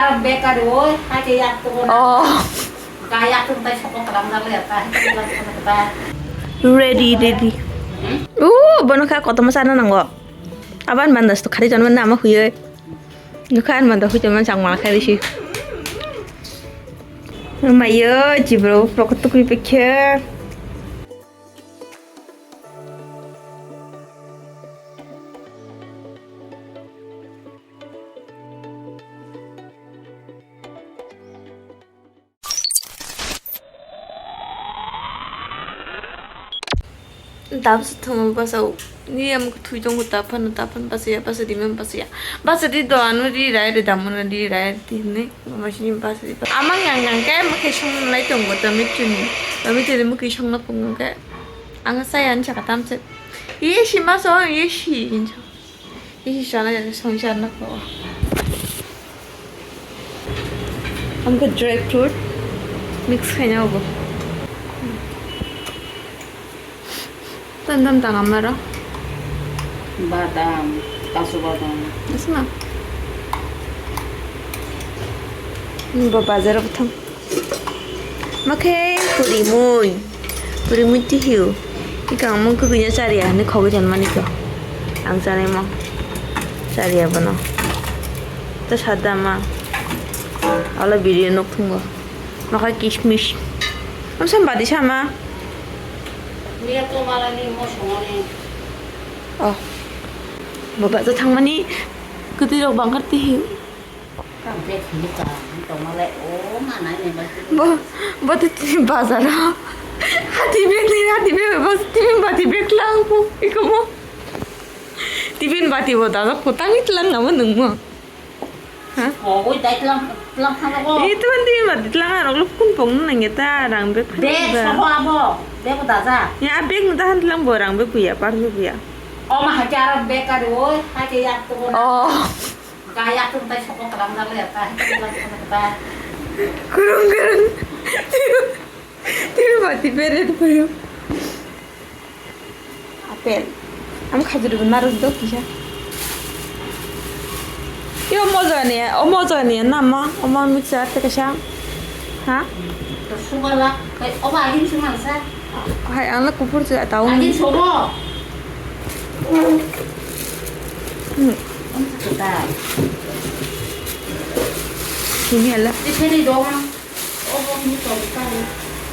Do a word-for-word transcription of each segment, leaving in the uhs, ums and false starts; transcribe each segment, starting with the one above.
Bekari oi, hai ke yak to na. Oh. Ga yak to tai sokok kalam na le ta, hai ke yak to na ta. Ready, ready. Hmm? Uh, bono kha kotorma sana nango. Aban mandas to khari tonma nama huye. Nukhan manda hui tonma chang mal khari si. Mayo, jibro, prokot tukui pekhe. Dabsa thwngwi bwsao, ni amo kwthwi tongo, ta phano, ta phano bachaya, bachadi, mem bachaya. Bachadi do, ano ri rai, ri dam, ano ri rai, ri hinwi, mama sini bachadi. Amang yang yang khe, mokhe song nai tongo, tomato ni, tomato ni mokhe song na phungo khe, ang saya ani saka tamse. Ye si ma so, ye si, hinso. Ih, sana ya, song sana ko. Amkhe dry fruit mix khaina hobo. Tam tam tang amaro. Badam, kasu badam. Asma. Ni bo bazar ko thang. Makhe puri mui. Puri mui tihiu. Ika ang mung kukui no chariya hinwi khogwi tonmani ko. Ang chanai mo. Chariya bono. Ta sadda ma. Ala video nok thungo. Makha kismis. Am sam badi sama. Niya to mala ni mo songoni. Oh. Baba to thangmani. Kutui rok bangkar tihiu. Bo, bo tei tini bazar o. Hati bag ni, hati bag, bo tini bati bag lang po, iko mo. Tibin bati bo dada kotang i tlang namo nung mo. Ha? Kogoi dai tlang, tlang thang ko. Itu kan tibin bati tlang arok lo kun pong nang ya ta rang bag. Bag soho abo, bag ko daja. Ya bag no dahan tlang bo rang bag kuya, par bag kuya. O ma hake arok bag kari oi, hake yak to. Oh. Kaya tum tai sokok kalam dale ta, hai kalam ta. Kurung kurung. Tibi bati beret boyo. Apple. Am khajur bin maruk do kisa. Yo mojo ni, o mojo ni na ma, o ma mixer te kisa. Ha? Sugala, kai o ba agin suman sa. Hai, ang la kupur je tau. Agin sobo. Hmm. Sini ala. Di sini doang. Oh, ini kau tahu.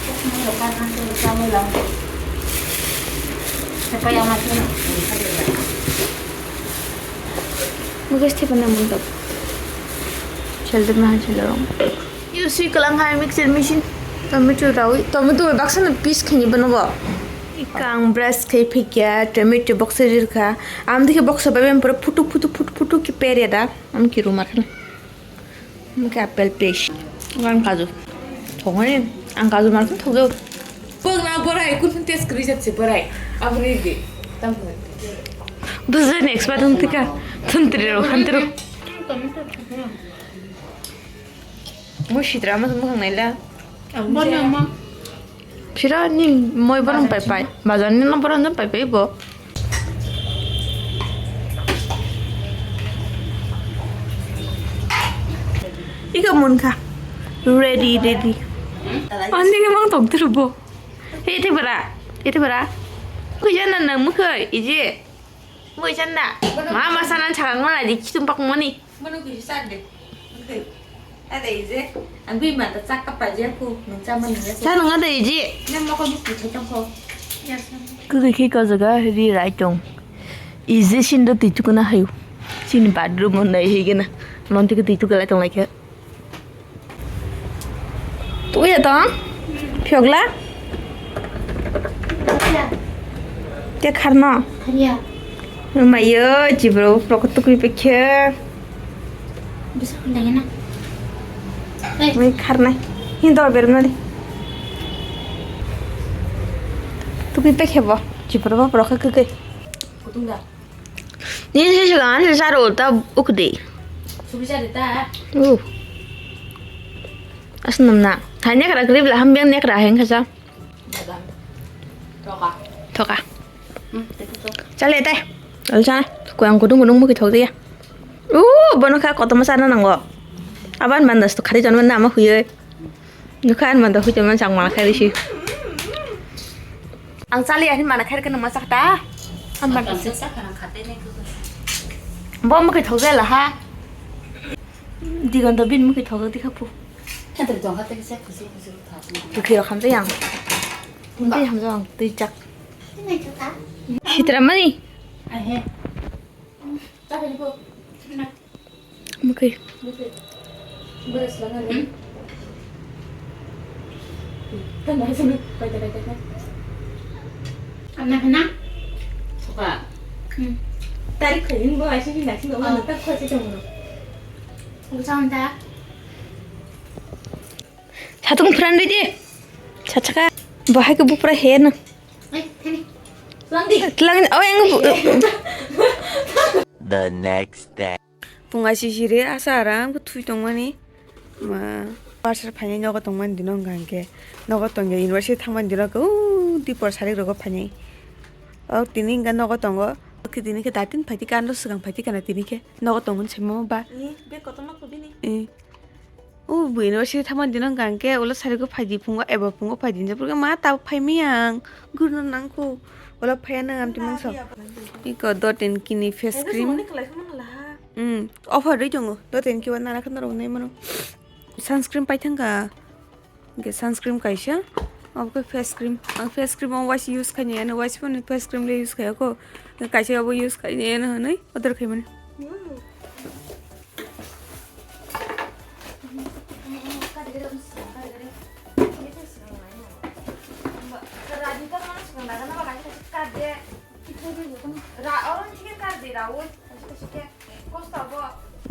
Kok mau lepas nanti kamu lang. Siapa yang masuk? Mugas tipe namun tok. Shelter mahan shelter. Yo sui kalang hai mixer machine. Tomato rawi. Tomato bai baksa na piece khani bano bo. Ikang brush khai phikya tomato box rir kha. Am dikhe box bai bem pura phutu phutu phutu phutu ki per ya da. Am ki rumar khana. Am ki apple piece. Ngan kaju. Thongani ang kaju mar khana thogyo. Bang na borai kun test kri jat se borai. Abri de. Tam. Dusra next bar thun tika. Thun tiri ro khan tiro. Mo sitra mo mo nang naila. Boni amma. Sira ni moi borong pai pai. Bazar ni no borong pai pai bo. Ika mon kha. Ready, ready. Ani ke mang tok tiru bo. Hei, ite bara. Ite bara. Kuya na na mukhai ije. Mukhai chanda. Ma ma sanan chakang mana di kitum pak moni. Mano kuya sande. Ada ije, ang bima ta chak ka paje ku, nung cha man nung. Cha nung ada ije. Ne mokol buk kuchai tong ko. Kudui khi ko jaga ri rai tong. Ije sin do tui tukuna hayu. Sini bathroom on dai higena. Monti ko tui tukala tong lai khe. Tuya tong. Phiogla. Te kharno. Mayo, jibro, prokot tukui pekhe. Bisa kundang na. Mai kharnai. Hin dor berum nadi. Tukui pekhe bo. Jibro bo prokot kukui. Kutung da. Ni se se gan se saro ta ukdi. Subi sari ta. Uh. Asnam na. Thai nekra grip la ham biang nekra heng khasa. Toka. Toka. Hmm, itu tuh. Chale tai. Al chana. Ko ang kudung kudung muki thok dia. Uh, bono kha kotorma sana nango. Aban mandas to khari tonman nama huye. Nukha an manda hui tonman chang mana khairi si. Ang chali ani mana khairi kana masa ta. An manda. Bo mukhe thok jela ha. Digon to bin mukhe thok dikha pu. Bukhi rok hamjai ang. Tei hamjai ang tei jak. Sitra mani. Mukui. Anna hana? Suka. Tarik khayin bo aisi ni naising no tak khoi se tong. Ucang ta. Satung pran ridi. Sachaka. Bahai ke bupra he na. Eh, hani. Tulang di. Tulang, oh, yang bu- The next day. Punga sisiri asa aram khe thui tongmani. Ma, parcel phainai nogo tongmani dino hwnka hwnkhe. Nogo tongya university thangmani dino khe, uh, dipor sarik rogo phainai. O tini hwnka nogo tongo. Khe tini khe datin phaidi khe ano swkang phaidi kana tini khe. Nogo tongmani saimamo ba. Ni, bag kotorma kho bini. Eh. O bo university thangmani dino hwnka hwnkhe ulo sarik o phaidi phungo eba phungo phaidi hinjak phuru ma tabuk phaimai ang. Gurno nangkho. Ulo phaiya nang amtwi mangsa. Iko doten kini face cream. Hmm, offer rwi tongo. Doten kiwa nana khe norok nai mano. Sunscreen paithangkha. Hwnkhe sunscreen kaisa. Obo khe face cream. Ang face cream o waisa use khainai, ano waisa phano face cream le use khaiya kho. Kaisa obo use khainai ano hwnwi order khaimani.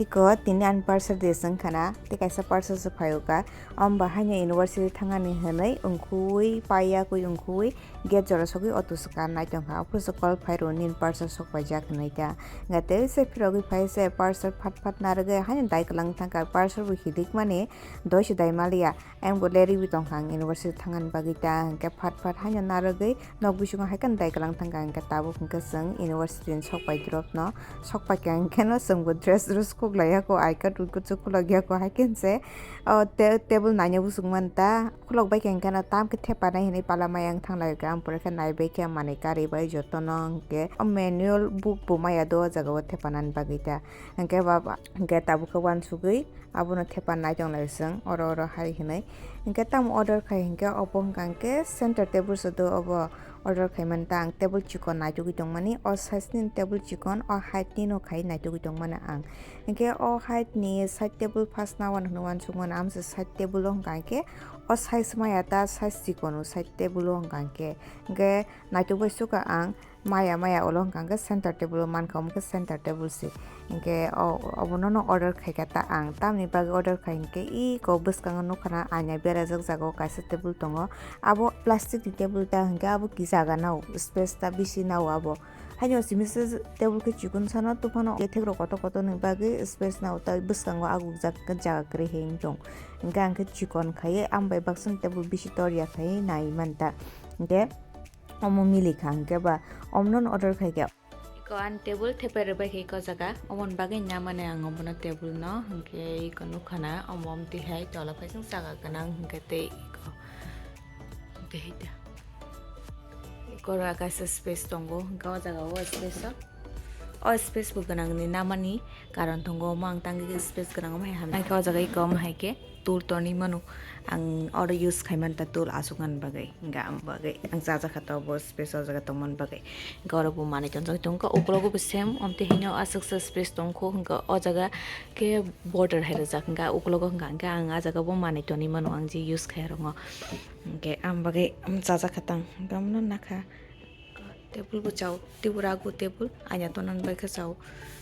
Iko tini ani parcel de swngkhana, tei kaisa parcel se phaiyoka. Omo ba haino university thangani hwnwi wngkhuwi, paiyakwi wngkhuwi, gate jora sogwi auto swkang nai tongkha. Aphuru se call phai rwo, nini parcel sok paijak hwnwi ta. Hwnkhe tei se phirogwi phai se parcel phat phat narwgwi haino dai kwlang thangkha. Parcel bo hilikmani doi se dai maliya. Ayang bo lerwi tongkha ang university thangani bagwi ta, hwnkhe phat phat haino narwgwi nok bisingo hai kheno dai kwlang thangkha, hwnkhe tabuk hwnkhe chwng university ni sok pai drop no, sok pai kha hwnkhe no chwng bo dress dress khuklai ya kho, I card wngkhe chwng khulok ya kho, hai khe se o te-, table naina buchung manta khulok bai kha hwnkhe no tam khe thepa nai hinwi pala mai ang thang lai kha, ang pore khe nai bai khe manwi karwi bai joto no hwnkhe o manual book bo maya do o jaga o thepa nani bagwi ta, hwnkhe ba, hwnkhe tabuk khe uansugwi. Abono thepa nai tong lai chwng oro oro hai hinwi. Hinkhe tamo order khai hinkhe obo hwnka hinkhe center table se do obo order khaimani ta ang table chikon naitugwi tongmani o size ni table chikon o height ni no khai naitugwi tongmani ang. Hinkhe o height ni side table first na uan hwnwi uansukmani amse side table o hwnka hinkhe o size maya ta size chikon o side table o hwnka hinkhe. Hinkhe naitugwi suka ang. Maya maya ulo hwnka hwnkhe center table o mankha, omo khe center table se. Hinkhe o, obono no order khaikha ta ang. Tamni bagwi order khai hinkhe iko bwskango nukha na aina berajak jaga o kaisa table tongo. Abo plastic ni table ta hinkhe abo kisa jaga nao, space ta bisi nao abo. Haino simi se table khe chikon sano, tei phano kethekrok kotor kotor ni bagwi space nao, tei bwskango agukjak jaga kwrwi hai wng tong. Hinkhe ang khe chikon khaiwi, ambai baksa ni table bisi tor ya khaiwi nai manta. Hinkhe. Omo milikha hinkhe ba omno order khaikha. Iko ani table thepai rwbaikha iko jaga. Omoni bagwi namani ang omono table no hinkhe iko nukha na omo omtwi hai tola phaising saka gwnang hinkhe tei iko. Tei da. Iko ra kaisa space tongo hinkhe o jaga o space o. O space bo gwnangni namani karon tongo omo ang tangwi space gwnang omo hai hamya. Hinkhe o jaga iko omo hai khe. Tool tonwi mano ang oro use khaimani ta tool aswk nani bagwi hinkhe ang bagwi ang chajakha ta obo space o jaga tongmani bagwi hinkhe oro bo manwi tonjak tongkha uklogo bo same omtwi haino aswk se space tongkho hinkhe o jaga khe border hai rijak hinkhe uklogo hinkha hinkhe ang ah jaga bo manwi tonwi mano ang je use khairokno hinkhe ang bagwi chajakha tang hinkhe omono nakha. Table bo chao, table rago table, aina tonani bai khe chao.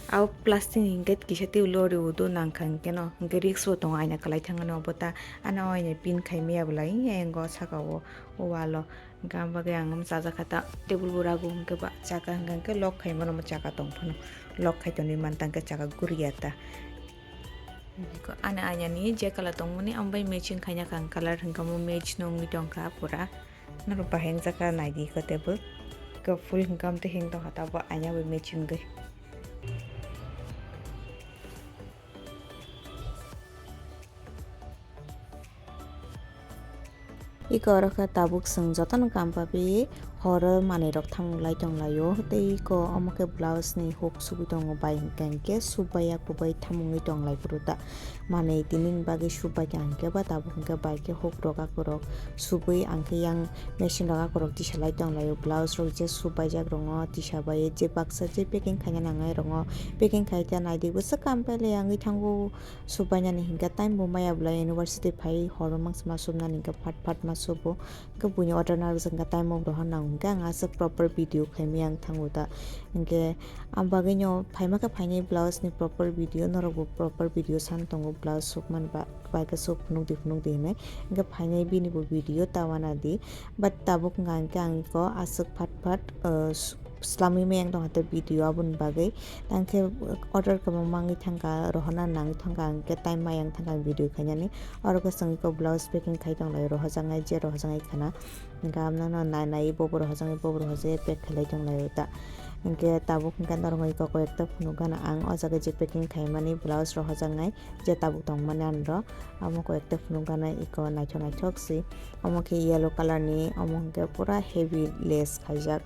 Abo plastic ni gate kisa table o rio do nang kha hinkhe no, hinkhe risk bo tongo aina kwlai thangmani obo ta. Ano o aina pin khai maya bwlai, ayang o saka o, o wall o. Hinkhe ang bagwi ang omo chajakha ta, table bo rago hinkhe ba chaka hinkhe lock khai mano omo chaka tong phano. Lock khai tonwi man tang khe chaka guriya ta. Ani aina ni je colour tongmani, amo bai matching khaina kha ang colour hinkhe omo match no wngwi tong kha pura. Norok bahai wngjakha naidi iko table. Iko full hwnkhe amtwi heng tongkha tabuk aina bai matching gwi. Iko oro khe tabuk chwng jotono kampapi horo manwi rok thamung lai tong laio. Tei iko omo khe blouse ni hook sugui tongo bai hwnkhe hwnkhe subai ya kubai thamung wi tong lai phuru ta. Manwi tini ni bagwi subai kha hwnkhe ba tabuk hwnkhe bai khe hook rok akorok subui ang khe yang machine rok akorok tisa lai tong laio. Blouse rok je subai jak rongo tisa bai je baksa je packing khaina nangnai rongo packing khai khe naidi bwswk kampele wngwi thango. Subainani hinkhe time bo maya bwlai university phai horo mangsa ma subnani hinkhe phat phat ma subo. Hinkhe buini order narwkjak hinkhe time bo rohor nango hinkhe ang aswk proper video khaimaya wng thango ta. Hinkhe ang bagwino phaima khe phainai blouse ni proper video norokbo proper video san tongo blouse sukmani ba bai khe suk phunukdi phunukdi hinwi. Hinkhe phainai bini bo video ta wanadi. But tabuk wngkha hinkhe ang iko aswk phat phat, uh, slamwi maya wng tongkha tei video aboni bagwi. Tangkhe order kwbangma wngwi thangkha, rohorna nangwi thangkha, ang khe time maya wng thangkha ang video khainani. Oro khe chwng kok blouse packing khai tong lai, rohorjaknai je rohorjaknai khana. Hinkhe amno no nai nai bobo rohorjaknai, bobo rohorjakya pack khailai tong lai ta. Hinkhe tabuk hinkhe norok iko koi ekta phunuk gana ang o jaga je packing khaimani blouse rohorjaknai je tabuk tongmani anro. Amo koi ekta phunuk gana iko naithok naithok si. Omo khe yellow colour ni, omo hinkhe pura heavy lace khaijak.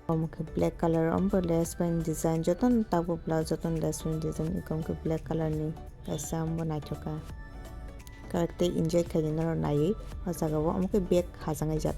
Omo khe black colour, omo bo lace bai design, jotono tabuk blouse jotono lace bai design, eko omo khe black colour ni kaisa omo bo naithok kha. Correct tei enjoy khaidi norok naiwi o jaga o, omo khe bag hajaknai jat.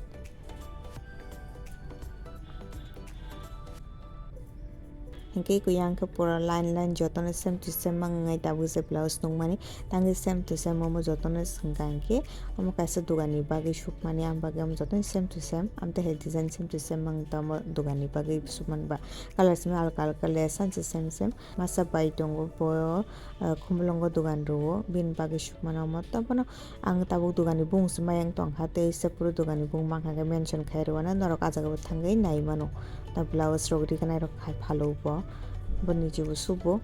Hinkhe eko yang khe pura line line jotono same to same mangnai tabuk je blouse nukmani. Tangwi same to same omo jotono swngkha hinkhe omo kaisa dogan ni bagwi sukmani, ang bagwi omo jotono same to same, amtwi hai design same to same mang tamo dogan ni bagwi sukmani ba. Colour simi alka alka le sanse same same masa bai tongo bo. Ah, Khumulwngo dogan rwo, bini bagwi sukmano omo. Tabono ang tabuk dogan ni bumung se mayang tongkha, tei se phuru dogan ni bumung mankha khe mention khai rwano, norok ah jaga o thangwi nai mano. Ta blouse rok rignai rok khai phalo bo, bo nijibo subo.